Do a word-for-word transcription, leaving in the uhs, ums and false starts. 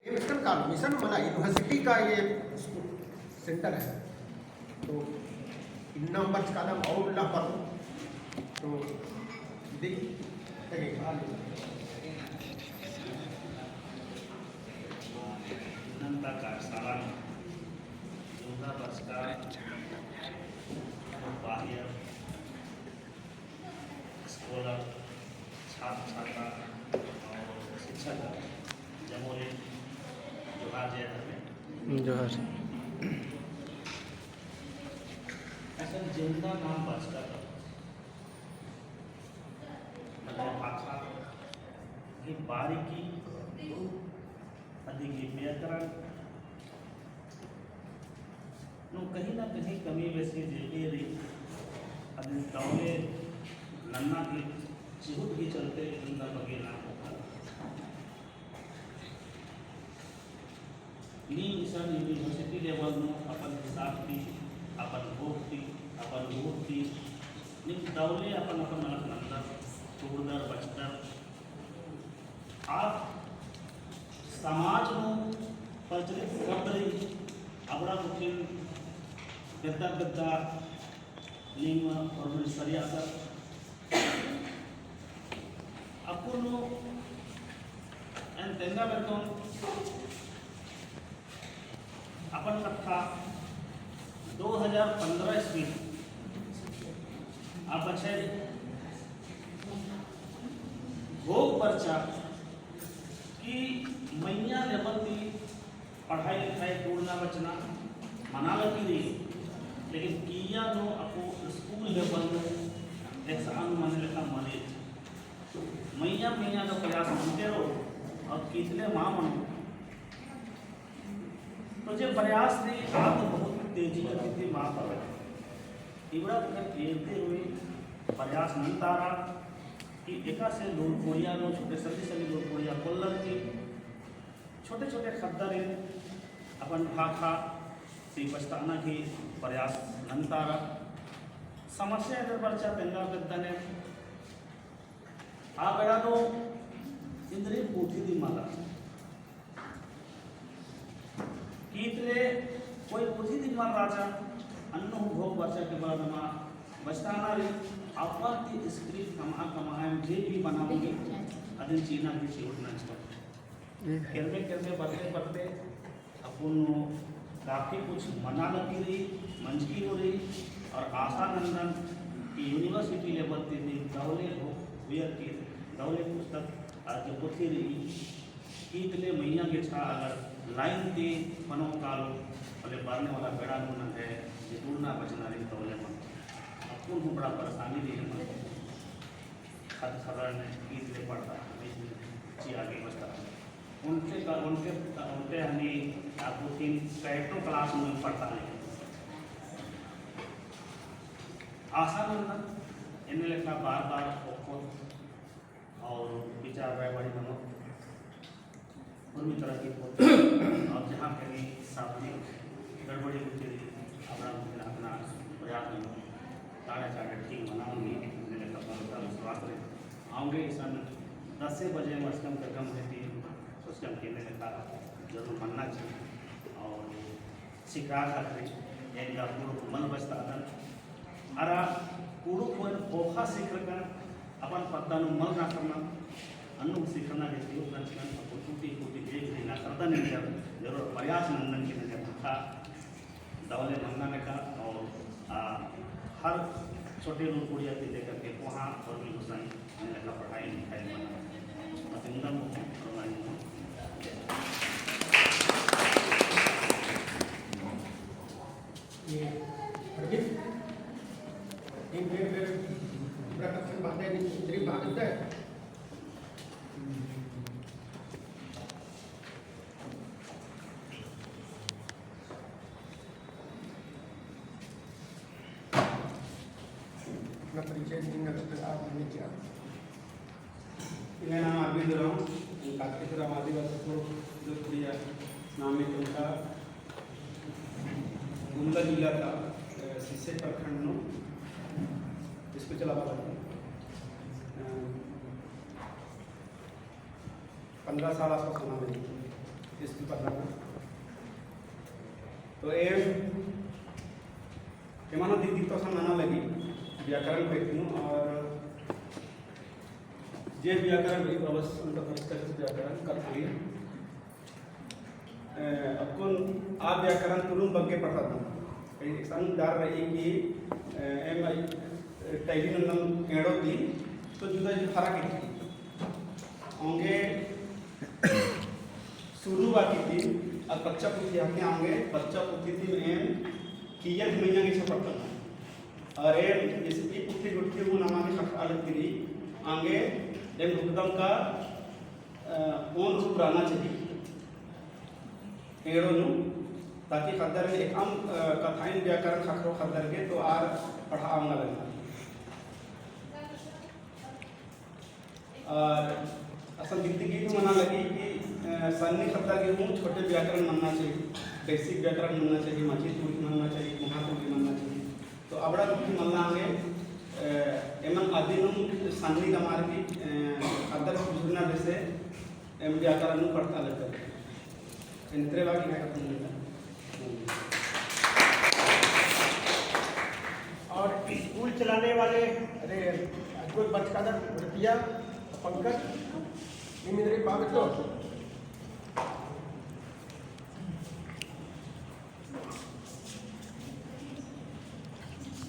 ये मिशन का, मिशन मना, university का ये center है। तो इन्ना बरचकादम और ला पर तो देख, देख, आ ले। इन्ना का सारा जोधा बरचका बाहर scholar, छात्र छात्रा और शिक्षक जमोले जोहार जय धर्मे। जोहार। असन जिंदा नाम बरचका का मतलब भाखा की बारीकी, अदी की व्याकरण, नू कहीं ना कहीं कमी बेसी जे भी रई, अदिन दवले नन्ना की चिहुट की चलते इन्ना बग्गे ना होता। नीम इसन university level नू अपन हिसाब ती, अपन भोग ती, अपन भोग ती, नीम दवले अपन अपन अलग नंदर, टूड़दर, बचदर, आ समाज नू प्रचलित शब्द रई, अबड़ा गुट्ठिन बेद्दा बेद्दा नीम और मने सरिया कर। अक्कुन एन तेंगा बेद्दोन अपन कत्था दो हजार पन्द्रह ईस्वी आ बछर भोग बरचा कि मइय्याँ level ती पढ़ाई लिखाई टूड़ना बचना मना लगी रई, लेकिन किइय्या नू अक्कु school level नू एकसन मने लेखा मनी। मइय्याँ मइय्याँ का प्रयास मनते रओ, और कितले मा मनो। तो जे प्रयास ती आद बहुत तेजी गति ती मा पर इबड़ा तक एरते हुए प्रयास नन्तारा कि एकासे लूरकुड़िया नू छोटे सल्ली सल्ली लूरकुड़िया कोल्लर की छोटे छोटे ख़द्दारिन अपन भाखा ती बचताना की प्रयास नन्तारा। समस्या एन्देर बरचा तेंगा बेद्दन, आ बेड़ा नू इन्द्रिम पुथी दिम मल्ला। कितले कोई पुथी दिम मल रहचा, अन्नु हूँ भोग बरचा के बाद नमा बचताना रई, अपन ती script कमआ कमआ एम जे भी बनाओगे, अदिन चिअना की चिहुट नंजका। केरमे केरमे बरते बरते अक्कुन काफी कुछ मना लगी रई, मंजकी नू रई, और आशा नंदन कि university level ती भी दवले हो, हुयर की दवले पुस्तक, आ जो पुथी रई, कितले मइय्याँ गेच्छा अगर line ती मनो कालो, होले बरने वाला बेड़ा नू नंगे जे टूड़ना बचना रई दवले मनो। अक्कुन हूँ बड़ा परेशानी रई मनो। ख़द्द ख़र्रन कितले पढ़ता, चिआ गे बचता। ओन्टे का, ओन्टे, ओन्टे हनी आ पुथिन कैटो class में पढ़ता है। आशा नंदन एन्ने लेखा बार बार ओक्को और विचार राय बाड़ी मनो। उर्मी तरह की होती। और जहाँ कहीं शाब्दिक गड़बड़ी होती रई, अपना अपना प्रयास में ताड़े ताड़े ठीक मना ओंगी, एन्ने लेखा भरोसा विश्वास रई। आउंगे इसन दसे बजे मस्कम ककम रहती, सोचकम के एन्ने लेखा जरूर मन्ना चाहिए। और सिखा खतरी एंगा कुँड़ुख़ मल बचतादन। अरा कुँड़ुख़ होन ख़ोख़ा सिखरकन अपन पद्दा नू मल नाख़रना, अन्नु सिखरना के तियो कंचकन अपन टूटी फूटी देख ली नाख़रदन एंगा जरूर प्रयास नंदन के नंगे भखा दवले मन्ना नेका और, आ, हर छोटे लूरकुड़िया ती लेकर के कोहाँ और भी गुसाई एन्ने लेखा पढ़ाई लिखाई मना। अतिउंदा मुख्य फरमाई। ये अरविंद, इन बेर बेर प्रकट बातें नहीं, तेरी बात है। अपना परिचय देंगे, तो फिर आप मैंने क्या? इन्ना नाम अरविंद उराँव, कातकेसर आदिवासी कुँड़ुख़ लूरकुड़िया नामे टोंका, गुमला जिला का, अ, सिसई प्रखंड नू स्कूल चलाबआ लगी। अ, पन्द्रह साल आसपास होना लगी। इसकी पढ़ना। तो एम, एमन दिक दिक तो असन नना लगी व्याकरण को इतनु, और जे व्याकरण भी अवश्य उनका परीक्षा से व्याकरण कत्थई। अ, अक्कुन आ व्याकरण तुलुम बग्गे पढ़ता था। कहीं एक सन डर रही कि, अ, एम, अ, टैली नन्नम एंड़ो ती, तो जुदा जुदा फरक इतनी। औंगे शुरू बाकी ती, अ, कच्चा पुथी हके औंगे, कच्चा पुथी ती एम कियत मइय्याँ गे छपड़ता था। और एम, जैसे कि पुथी गुट्ठी हूँ नमा गे छपड़ा लगती रही, औंगे एम हुकदम का अ, ओन रूप रहना चाहिए एंड़ो नू, ताकि ख़द्दर में एकअम, अ, कत्थाइन व्याकरण ख़क्खरो ख़द्दर गे तो आर पढ़आ ओंगा लगना। और असन दिक दिक ई भी मना लगी कि, अ, सन्नी ख़द्दर गे हूँ छोटे व्याकरण मन्ना चाहिए, basic व्याकरण मन्ना चाहिए, मझी तुड़ी मन्ना चाहिए, कोहा तुड़ी मन्ना चाहिए। तो अबड़ा गुट्ठी मल्ला औंगे, अ, एमन अदिनुम सन्नी दमार की, अ, ख़द्दर बुझुरना बेसे एम व्याकरण नू पढ़ता लगता है। एन्देर बाकी है कत्थन। और स्कूल चलाने वाले, अरे, अजमल बचकादर, रतिया, पंकज, नीम एन्देर बाबत तो।